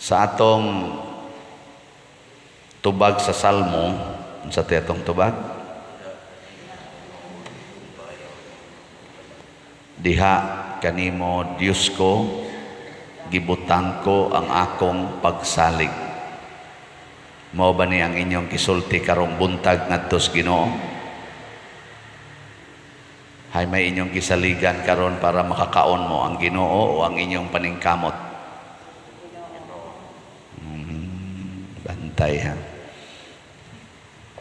Sa atong tubag sa Salmo, unsa tay atong tubag? Diha kanimo, Dios ko, gibutang ko ang akong pagsalig. Mao ba ni ang inyong gisulti karong buntag ngadto sa Ginoo? Hay may inyong gisaligan karon para makakaon mo, ang Ginoo o ang inyong paningkamot? Bantay ha.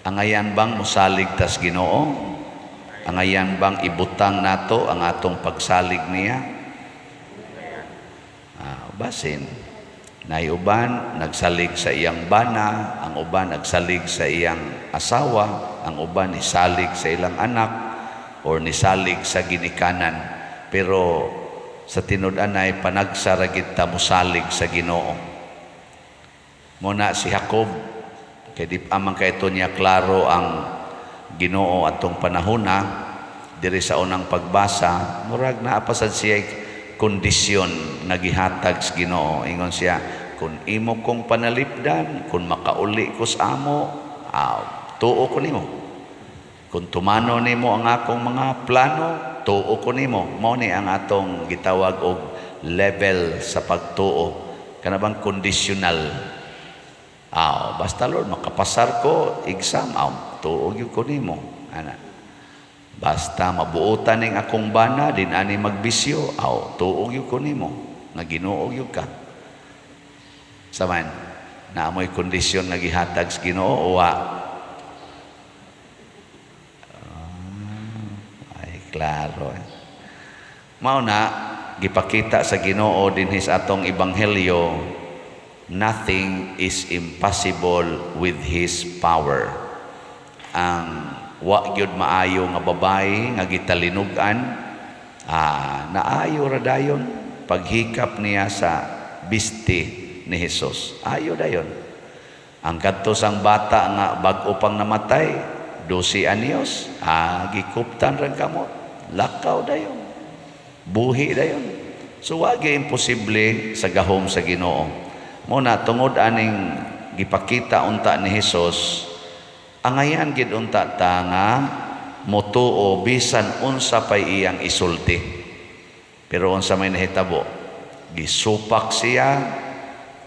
Angayan bang musalig tas Ginoo? Angayan bang ibutang nato ang atong pagsalig niya? Basin. Nay uban nagsalig sa iyang bana, ang uban nagsalig sa iyang asawa, ang uban nisalig sa ilang anak or nisalig sa ginikanan. Pero sa tinud-anay, panagsa ra gid ta mosalig sa Ginoo. Muna si Jacob, kay di pa man kay niya klaro ang Ginoo atong panahona, diri sa unang pagbasa, murag naa pa sad siya kondisyon nga gihatag sa Ginoo. Ingon siya, "Kung imo kong panalipdan, kung makauli ko sa amo, tuo ko nimo. Kung tumano nimo ang akong mga plano, tuo ko nimo." Mao ni ang atong gitawag og level sa pagtuo. Kana bang conditional? Basta Lord, makapasar ko exam, tuo gyud ko nimo. Ana. Basta mabuotan ning akong bana, din ani magbisyo, tuo gyud ko nimo. Nga Ginoo gyud ka. Saman, naa moy kondisyon nga gihatag sa Ginoo o wa? Ay, klaro. Mao na gipakita sa Ginoo dinhi sa atong ebanghelyo, nothing is impossible with His power. Ang wa gyud maayo nga babae nga gitalinugan, naayo ra dayon paghikap niya sa bisti ni Jesus. Ayo dayon. Ang kadto sang bata nga bag-o pang namatay, 12 anyos, gikuptan ra kamot, lakaw dayon. Buhi dayon. So wa gyud imposible sa gahom sa Ginoo. Mo na tungod aning gipakita unta ni Hesus, angayan gid unta ta nga motuo bisan unsa pay iyang isulti. Pero unsa may nahitabo? Gisupak siya,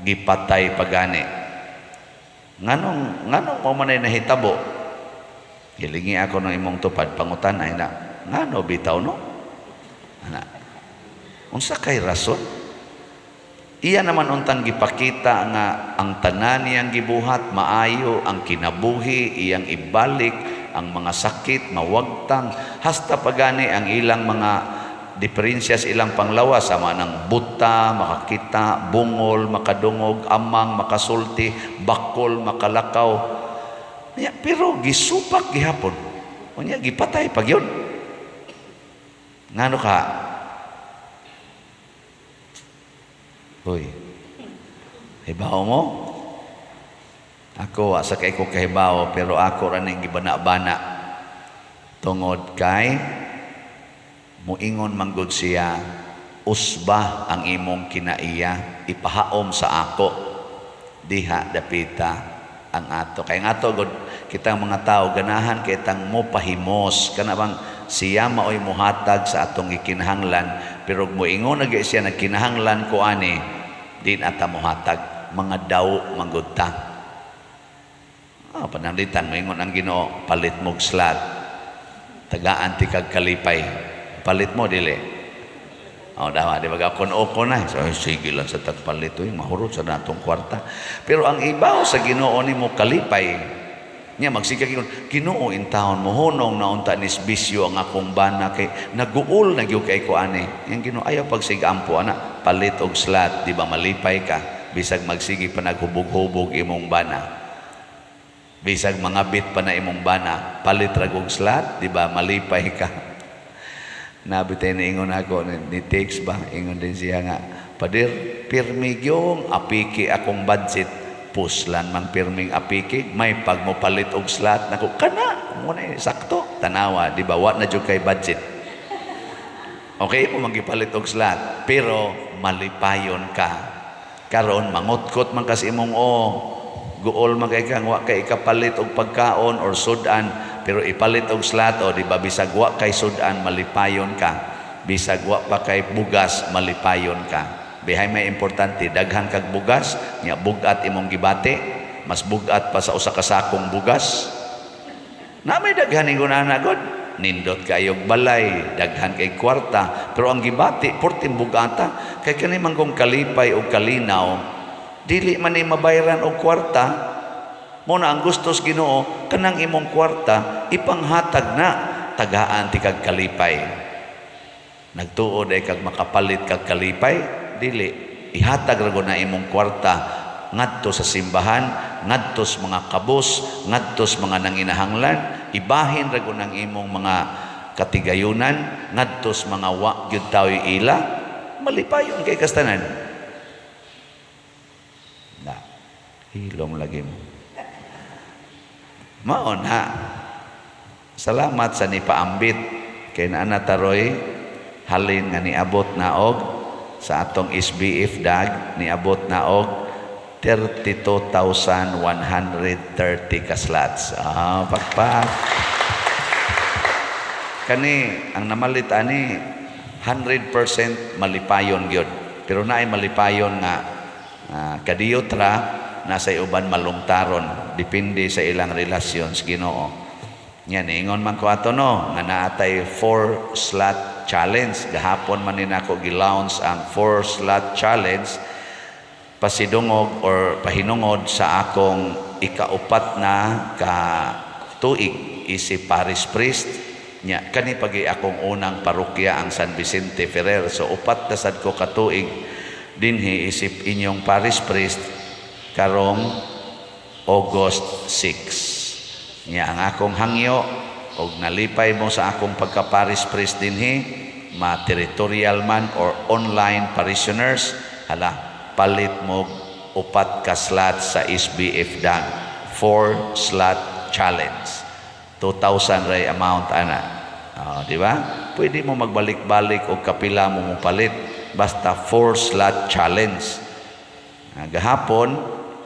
gipatay pagani. Nganong mao man ay nahitabo? Hilingi ako ng imong tupad, pangutan ay na, ngano bitaw no? Ana. Unsa kay rason? Iya naman untang gipakita nga ang tanan niyang gibuhat maayo, ang kinabuhi iyang ibalik, ang mga sakit mawagtang, hasta pagani ang ilang mga diferensya sa ilang panglawas sama ng buta, makakita, bungol, makadungog, amang, makasulti, bakol, makalakaw. Nya, pero gisupak gihapon. Unya gipatay pag yun. Ngano ka? Uy. Hibaw mo? Ako, asa kay ko kahibaw, pero ako ra ning gibana-bana. Tungod kay muingon manggod siya, "Usba ang imong kinaiya, ipahaom sa ako." Diha dapita ang ato. Kay ang ato god, kitang mga tao ganahan kay tang mo pahimos, kana bang siya maoy muhatag sa atong gikinahanglan, pero moingon na gyud siya nagkinahanglan ko ani, di na ta mohatag, mga daw manggod ta. Pananglitan moingon ang Ginoo, "Palit mog slot, tagaan ti kag kalipay." Palit mo, dili? Oh, dawa, di ba kun oko na. So, ay, sige lang sa tagpalit, uy, mahurot sa natong kwarta. Pero ang ibaw sa Ginoo nimo kalipay. Nya magsige ingon, "Ginoo, intawon mo hunong na unta nis bisyo ang akong bana kay naguol na gyud kay ko ani." Yang Ginoo, "Ayaw pagsigampo ana, palit og slot, di ba malipay ka bisag magsige pa naghubog-hubog imong bana. Bisag mangabit pa na imong bana, palit ra og slot, di ba malipay ka?" Nabi tayo ingon ako, ni text ba, ingon din siya nga, "Pader, pirmi gyung apiki akong budget." Puslan man pirming apiki, may pag mo palit og slot, nako, kana, muna sakto, tanawa, di ba, wa na jud kay budget. Okay mo magipalit og slot, pero malipayon ka. Karon mangutkot man kas imong o guol man kay kang wa kay ikapalit og pagkaon or sudan, pero ipalit og slot o di ba, bisag wa kay sudan, malipayon ka. Bisag wa pa kay bugas, malipayon ka. Bihay may importante daghan kag bugas nya bugat imong gibati, mas bugat pa sa usa ka sakong bugas. Na may daghan ingon ana god, nindot kayog balay, daghan kay kwarta, pero ang gibati porting bugata. Kay kani man kung kalipay o kalinaw, dili man ni mabayran og kwarta. Mo na ang gustos Ginoo, kanang imong kwarta ipanghatag na, tagaan ti kag kalipay. Nagtuo day kag makapalit kag kalipay? Dili. Ihatag ra na imong kwarta ngadto sa simbahan, ngadto sa mga kabus, ngadto sa mga nanginahanglan. Ibahin ra gud ang imong mga katigayunan ngadto sa mga wa gyud taoy ila. Malipayon kay kastanan na hilom lagi mo. Mao na, salamat sa nipaambit kay naa taroy halin nga niabot na og sa atong SBF dag, niabot na og 32,130 ka slots. Ah, pakpak. Kani ang namalit ani 100% malipayon gyud. Pero naay malipayon nga kadiyot ra, nasa uban malungtaron, depende sa ilang relasyon sa Ginoo. Yan, ingon man ko ato no, nga naatay 4 slot challenge. Gahapon man ni nako gi-launch ang 4 slot challenge pasidungog or pahinungod sa akong ikaupat na ka tuig isip parish priest nya. Kani pagi akong unang parokya ang San Vicente Ferrer, so upat na sad ko katuig dinhi isip inyong parish priest karong August 6. Nya ang akong hangyo og nalipay mo sa akong pagka-parish priest dinhi, ma-territorial man or online parishioners, hala, palit mo upat ka slot sa SBF dag, 4 slot challenge. 2,000 ray amount ana. Oh, di ba? Pwede mo magbalik-balik og kapila mo mo palit, basta 4 slot challenge. Ah, gahapon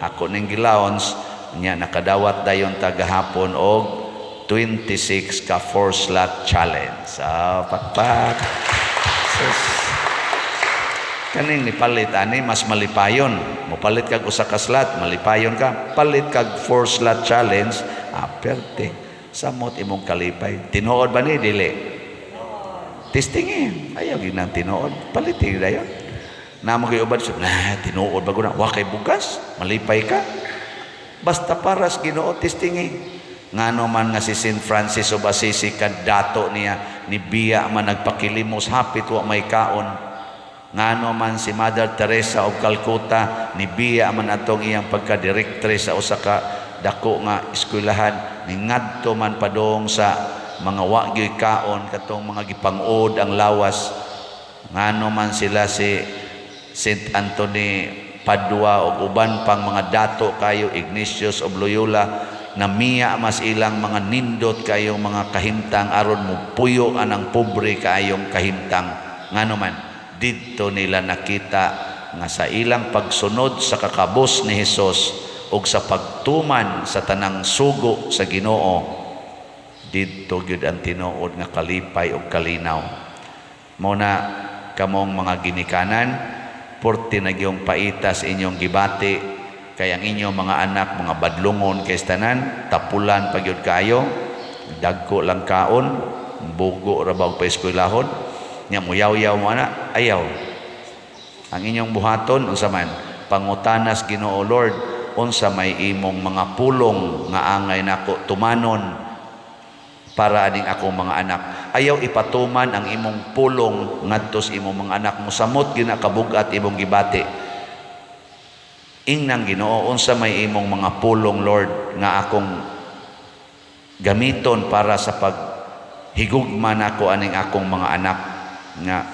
ako ning gi-launch nya, nakadawat dayon ta gahapon og 26 ka 4 slot challenge. Ah, pakpak. Sus. Kaning nipalit ani mas malipayon. Mopalit kag usa ka slot, malipayon ka. Palit kag 4 slot challenge, ah, perte. Samot imong kalipay. Tinuod ba ni dili? Testing eh. Ayaw ginang tinuod. Palit eh dayon. Namo kay uban, na tinuod ba ko na? Wa kay bugas, malipay ka. Basta paras Ginoo, testing eh. Ngano man nga si St. Francis of Assisi, kadato niya, ni biya man nagpakilimos hapit wa may kaon. Ngano man si Mother Teresa of Calcutta, ni biya man atong iyang pagka-directress sa usa ka dako nga eskwelahan, ni ngadto man padong sa mga wa gyoy kaon, katong mga gipangod ang lawas. Ngano man sila si Saint Anthony Padua ug uban pang mga dato kayo, Ignatius of Loyola, namiya mas ilang mga nindot kayong mga kahimtang aron mo puyo anang pobre kaayong kahimtang. Ngano man didto nila nakita nga sa ilang pagsunod sa kakabos ni Hesus ug sa pagtuman sa tanang sugo sa Ginoo, didto gyud ang tinuod nga kalipay ug kalinaw. Mo na kamong mga ginikanan, porte na gyung paitas inyong gibati kay ang inyong mga anak mga badlungon kay tanan, tapulan pa gyud kaayo, dagko lang kaon, bugo ra ba og paeskwelahon nya, muyaw-yaw mo ana. Ayaw. Ang inyong buhaton, unsa man, pangutanas Ginoo, "Lord, unsa may imong mga pulong nga angay nako tumanon para aning akong mga anak?" Ayaw ipatuman ang imong pulong ngadto sa imong mga anak, mosamot ginakabugat imong gibati. Ingnang Ginoo, "Unsa may imong mga pulong, Lord, nga akong gamiton para sa pag higugma nako aning akong mga anak nga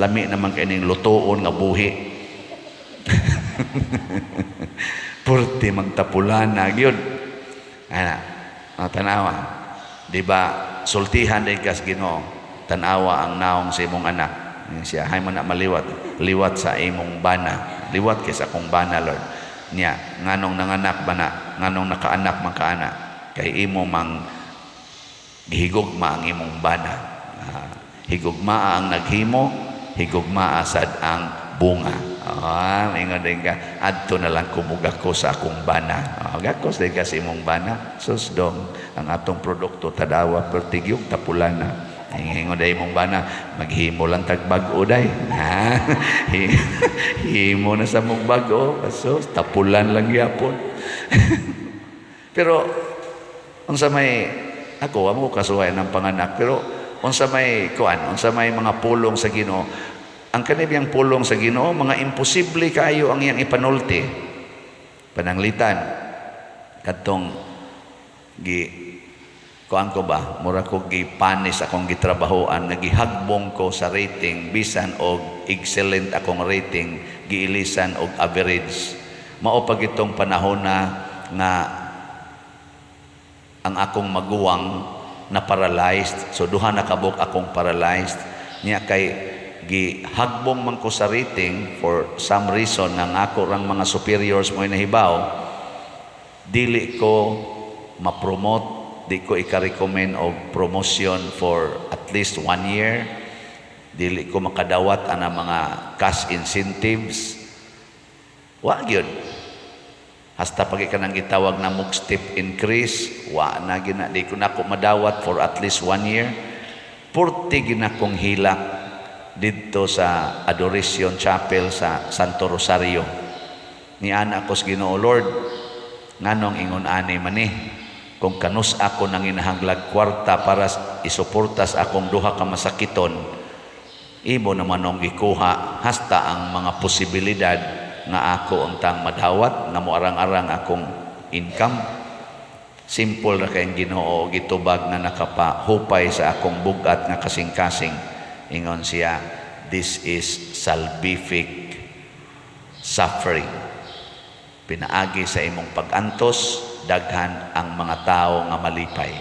lami naman kay ning lutuon nga buhi?" Purti magtapulan na gyud ana. Oh, tanawa, di ba, sultihan din kas Ginoo, tan-awa ang naong sa imong anak. Siya hay man na maliwat liwat sa imong bana. Liwat kay sa akong bana, Lord. Nya nganong nanganak bana, nganong nakaanak man ka ana? Kay imo mang gihigugma ang imong bana. Higugmaa ang naghimo, higugmaa sad ang bunga. Ingon din ka, adto na lang kumugako sa akong bana. Gakos din ka sa imong bana. Sus dong, ang atong produkto tadawa pertigyog tapulan na. Ingon day imong bana, maghimo lang tag bag-o day. Ha? Himo na sa mong bag-o, sus, tapulan lang gyapon. Pero unsa may ako, amo kasuhay ng panganak, pero unsa may kuan, unsa may mga pulong sa Ginoo. Ang kanibiyang pulong sa Ginoo, mga imposible kayo ang iyang ipanulti. Pananglitan kadtong gi kuan ko ba, mura ko gipanis akong gitrabahoan nga gihagbong ko sa rating, bisan og excellent akong rating, giilisan og average. Mao pag itong panahon na nga ang akong maguwang na paralyzed. So duha na kabuk akong paralyzed niya, kay gihagbong man ko sa rating. For some reason nga ang ako rang mga superiors mo nahibaw, dili ko ma-promote, di ko ika-recommend og promotion for at least one year, dili ko makadawat ana mga cash incentives, wa gyud. Hasta pag ka nang gitawag na mog step increase, wa na gina, di ko nako madawat for at least one year. Purti ginakong hilak didto sa Adoration Chapel sa Santo Rosario. Ni ana ko sa Ginoo, "Lord, nganong ingon ani man ni? Kung kanus ako nang inahanglag kwarta para isuporta sa akong duha ka masakiton, imo naman ang gikuha hasta ang mga posibilidad nga ako ang tang madawat nga moarang-arang akong income." Simple ra kay Ginoo gitubag nga nakapahupay sa akong bugat nga kasing-kasing. Ingon siya, "This is salvific suffering. Pinaagi sa imong pag-antos, daghan ang mga tao nga malipay."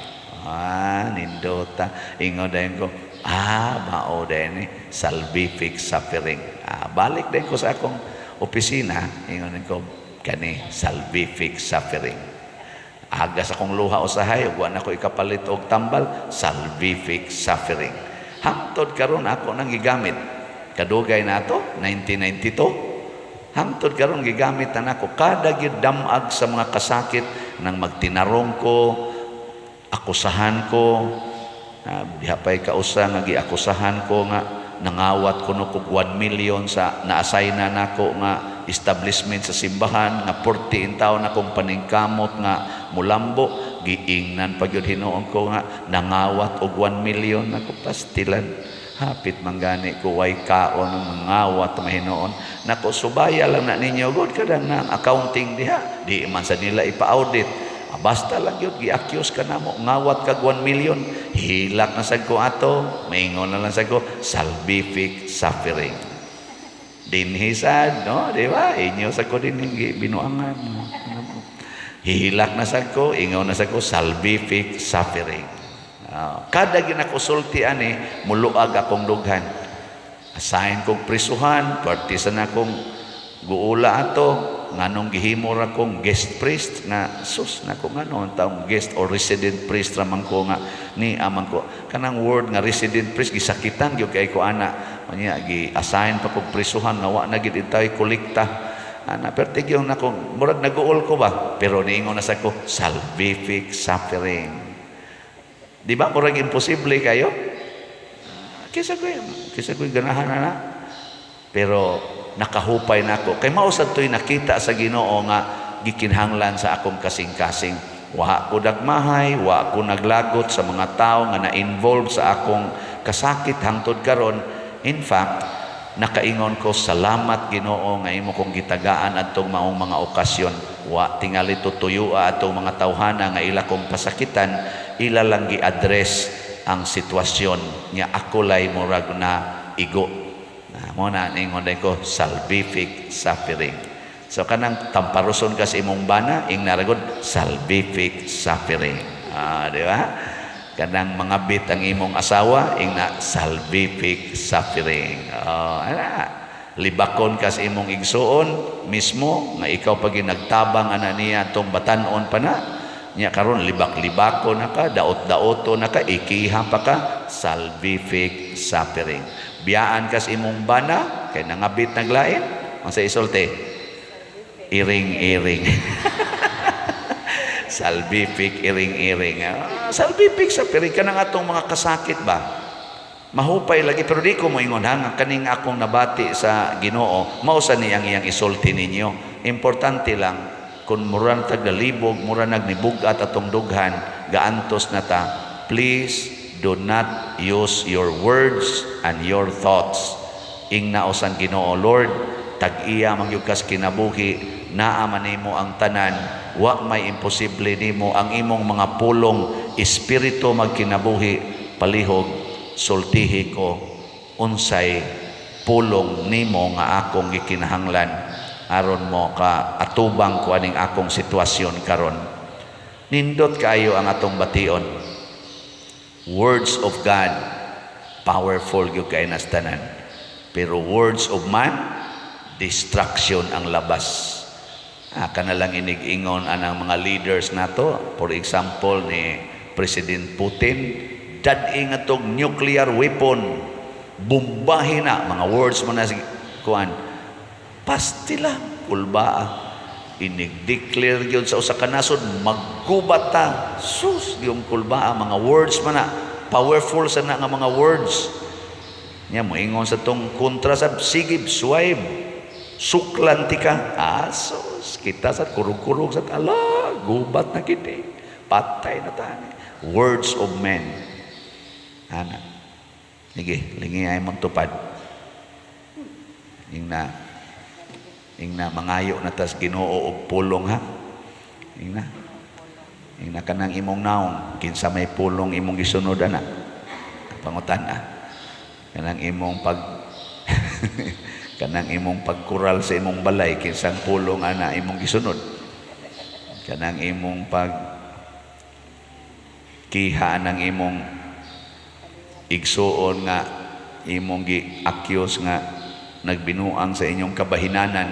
Nindota. Ingon dayon ko, "Ah, mao dayon ni salvific suffering." Balik din ko sa akong opisina, ingon din ko, "Kani salvific suffering." Aga sa akong luha usahay, ug wa na ko ikapalit og tambal, salvific suffering. Hangtod karon ako nang gigamit. Kadugay na ato, 1992. Hangtod karon gigamit na nako kada gyud damag sa mga kasakit nang magtinarong ko, akusahan ko, diha pa'y kausa nga giakusahan ko nga nangawat kuno kog 1 million sa na-assign na nako nga establishment sa simbahan nga 40 in taon akong paningkamot nga mulambo. Giingnan pa gyud hinuon ko nga nangawat og 1 million. Ako, pastilan, hapit man gani ko way kaon, mangawat mahinuon nako. Subaya lang na ninyo god kadang na accounting diha, di man sa nila ipa-audit. Basta lang yun, gi-accuse ka na mo, ngawat kag 1 million, hilak na sad ko ato, maingon na lang sad ko, "Salvific suffering." Dinhi sad, no? Di ba? Inyo sa ko din binuangan. Hihilak na sad ko, ingon na sad ko, "Salvific suffering." Kada ginakusulti ani, muluag akong dughan. Asahin kong prisuhan, parte sa na akong guula ato, nganong gihimo ra kong guest priest nga sus nako, ngano ang taong guest or resident priest ra man ko nga ni amang ko kanang word nga resident priest, gisakitan gyud kay ko ana. Unya gi-assign pa kog prisuhan nga wa na gid itay kolekta ana, perti gyud nako, murag naguol ko ba, pero niingon na sa ko, "Salvific suffering." Di ba murag imposible kayo? Kaysa ko ganahan na na, pero nakahupay na ako kay mao sad to'y nakita sa Ginoo nga gikinahanglan sa akong kasing-kasing. Wa ko dagmahay, wa ko naglagot sa mga tao nga na-involve sa akong kasakit hangtod karon. In fact, nakaingon ko, "Salamat, Ginoo, nga imo kong gitagaan adtong maong mga okasyon." Wa tingali tutuyoa atong mga tawhana nga ila kong pasakitan, ila lang gi-address ang sitwasyon nya, ako lay murag na igo na. Mo na ingon ko, "Salvific suffering." So kanang tamparuson ka sa imong bana, ing naragod, "Salvific suffering." Di ba? Kanang mga bit ang imong asawa, ing na, "Salvific suffering." Oh, ana. Libakon kas imong igsuon mismo nga ikaw pag nagtabang ana niya atong batan-on pa na niya, karon libak-libako na ka, daot-daoto na ka, ikiha pa ka. Salvific suffering. Biyaan kas imong bana kay nangabit naglain, unsa isulti? Iring-iring. Salvific iring-iring. Ah, salvific suffering kanang atong mga kasakit ba, mahupay lagi. Pero di ko moingon ha nga kaning akong nabati sa Ginoo mao sa niyang iyang isulti ninyo. Importante lang kung mura na tagalibog, mura nagnibugat atong dughan, gaantos na ta, please do not use your words and your thoughts. Ingna usang Ginoo, "Lord, tag-iya man gyud kas kinabuhi, naa man nimo ang tanan, wa may imposible nimo. Ang imong mga pulong espiritu magkinabuhi. Palihog sultihi ko unsay pulong nimo nga akong gikinahanglan aron mo ka atubang ko aning akong sitwasyon karon." Nindot kaayo ang atong bation. Words of God, powerful gyud kay nas tanan, pero words of man, destruction ang labas. Kana lang inig-ingon anang mga leaders nato, for example ni President Putin, dad-i nga tog nuclear weapon, bombahin na. Mga words mo na si kuan, pastila, kulbaa. Inig-declare gyud sa usa ka nasod, maggubat ta, sus yung kulbaa. Mga words man na, powerful sa na nga mga words niya. Moingon sa tong kontra sa, sige, swipe, suklan ti ka. Asos, kita sa kurug-kurug sa ala, gubat na kini, patay na tani. Words of men ana. Sige, lingi ay mong tupad. Ingna, ingna, mangayo na tas Ginoo og pulong ha. Ingna. Ingna kanang imong naong, kinsa may pulong imong gisunod ana? Pangutan ah. Kanang imong pagkural sa imong balay, kinsang pulong ana imong gisunod? Kanang imong pag kiha ng imong igsuon nga imong gi-accuse nga nagbinuang sa inyong kabahinanan,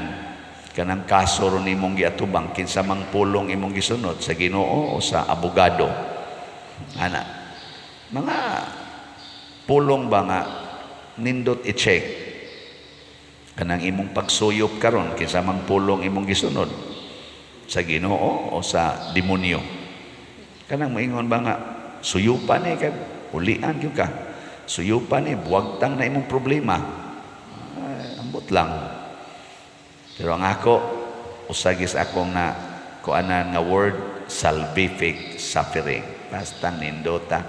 kanang kaso ron imong giatubang, kinsa mang pulong imong gisunod, sa Ginoo o sa abogado ana? Mga pulong ba nga nindot i-check. Kanang imong pagsuyop karon, kinsa mang pulong imong gisunod, sa Ginoo o sa demonyo? Kanang moingon ba nga suyupan eh kay ulian gyud ka, suyupan eh buwagtang na imong problema. Ay, ambot lang. Pero ang ako usagis akong na kuanan nga word, salvific suffering. Basta nindota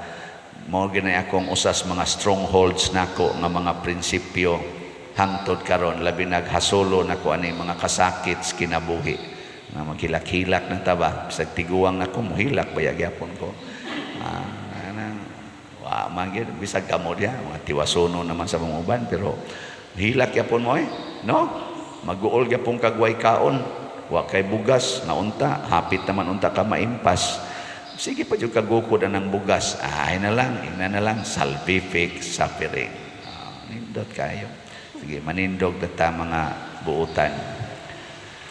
mo ginay akong usas mga strongholds nako nga mga prinsipyo hangtod karon, labi naghasulo nako ani mga kasakit sa kinabuhi nga maghilak-hilak ng taba. Bisag tiguang nako, mohilak baya gyapon ko. Anang wa man gyud, bisag kamo diha mga tiwasono naman sa mga uban, pero hilak gyapon mo eh, no? Maguol gyapon kag way kaon, wa kay bugas na unta, hapit naman unta ka maimpas, sige pa jud kagukod anang bugas. Ay na lang, ina na lang, salvific suffering. Nindot kayo. Sige, manindog ta mga buutan.